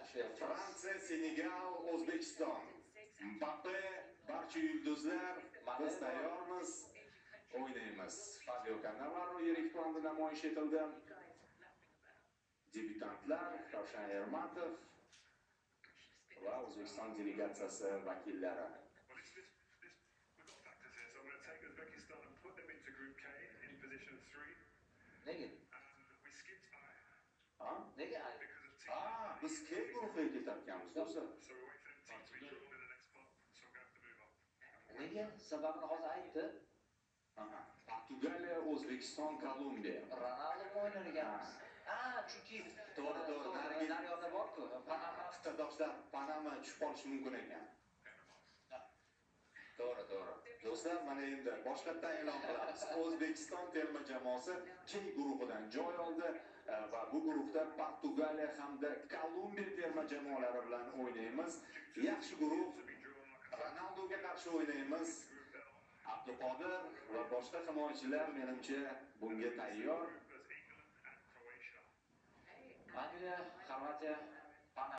tushyapmiz. Fransiya, Senegal, O'zbekiston. Mbappe, barcha yulduzlar, biz tayyormiz. O'ynaymiz. Fabio Cannavaro yirik planda namoyish etildi. Debyutantlar Ravshan Ermatov va O'zbekiston delegatsiyasi vakillari. Well, we've got factors here, so I'm going to take Uzbekistan and put them into Group K in position three. Nega? And we skipped I Ha? Nega? because of T. Ah, biz K guruhiga ketarkanmiz, do'stlar. So we're waiting for them T to be drawn in the next pot, so we're going to have to move up. Nega? Sababini hozir aytdi. Aha. Portugaliya, O'zbekiston, Kolumbiya. Ronaldo bilan o'ynar ekanmiz. Ah, chunki To'g'ri, Naryoqda bor-ku. Panama. Qit'adoshlar Panama tushib qolishi mumkin ekan. To'g'ri. Do'stlar, mana endi boshqatdan e'lon qilamiz. O'zbekiston terma jamoasi K guruhidan joy oldi va bu guruhda Portugaliya hamda Kolumbiya terma jamoalari bilan o'ynaymiz. Yaxshi guruh. To be drawn like a Ronaldoga qarshi o'ynaymiz. group L. Abduqodir va boshqa himoyachilar menimcha bunga tayyor. Group as England and Croatia. Angliya, Xorvatiya,